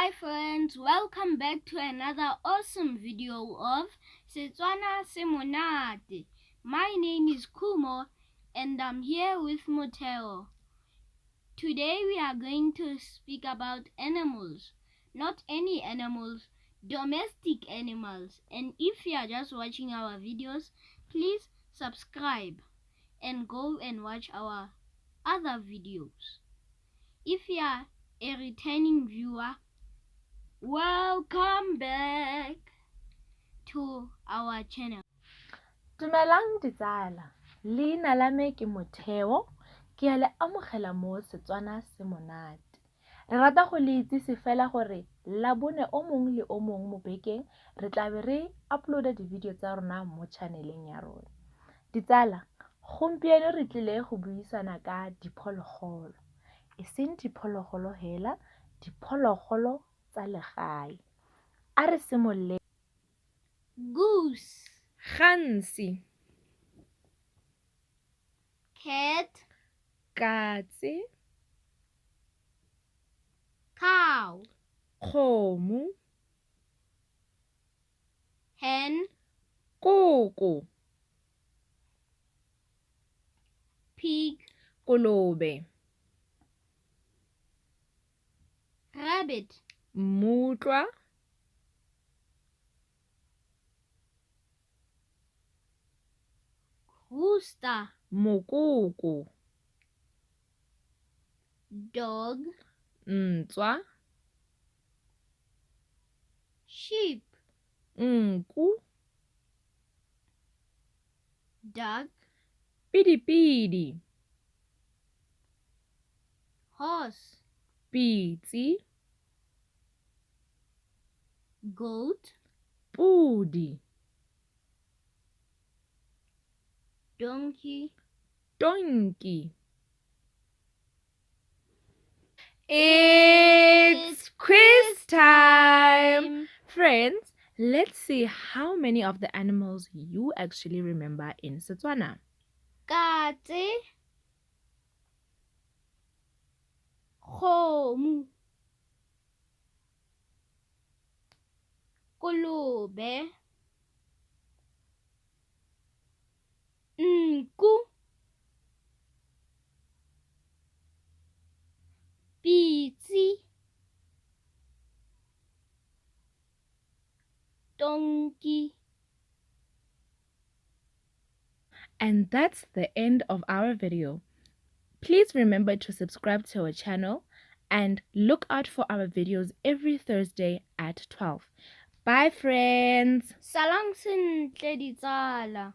Hi friends, welcome back to another awesome video of Setswana Se Monate. My name is Kumo and I'm here with Motheo. Today we are going to speak about animals. Not any animals, domestic animals. And if you are just watching our videos, please subscribe and go and watch our other videos. If you are a returning viewer, welcome back to our channel. Dumelang ditsala, leina la me ke Motheo, ke a le amogela mo Setswana se monate. Re rata go le itsise fela gore Labone o mongwe le o mongwe mo bekeng re tla be re uploada di-video tsa rona mo channeleng ya rona. Ditsala, gompieno re tlile go buisana ka diphologolo, e seng diphologolo hela, diphologolo tsa legae. A re simololeng. Goose, Gansi, cat, katse, cow, kgomo, hen, koko, pig, kolobe, rabbit, mmutlwa, rooster, mokoko, dog, ntswa, sheep, nku, duck, pidipidi, horse, pitse, goat, podi, donkey. Tonki. It's quiz time! Friends, let's see how many of the animals you actually remember in Setswana. Katse, kgomo, kolobe, nku, pitse, donkey. And that's the end of our video. Please remember to subscribe to our channel and look out for our videos every Thursday at 12. Bye friends. Salang sentle ditsala.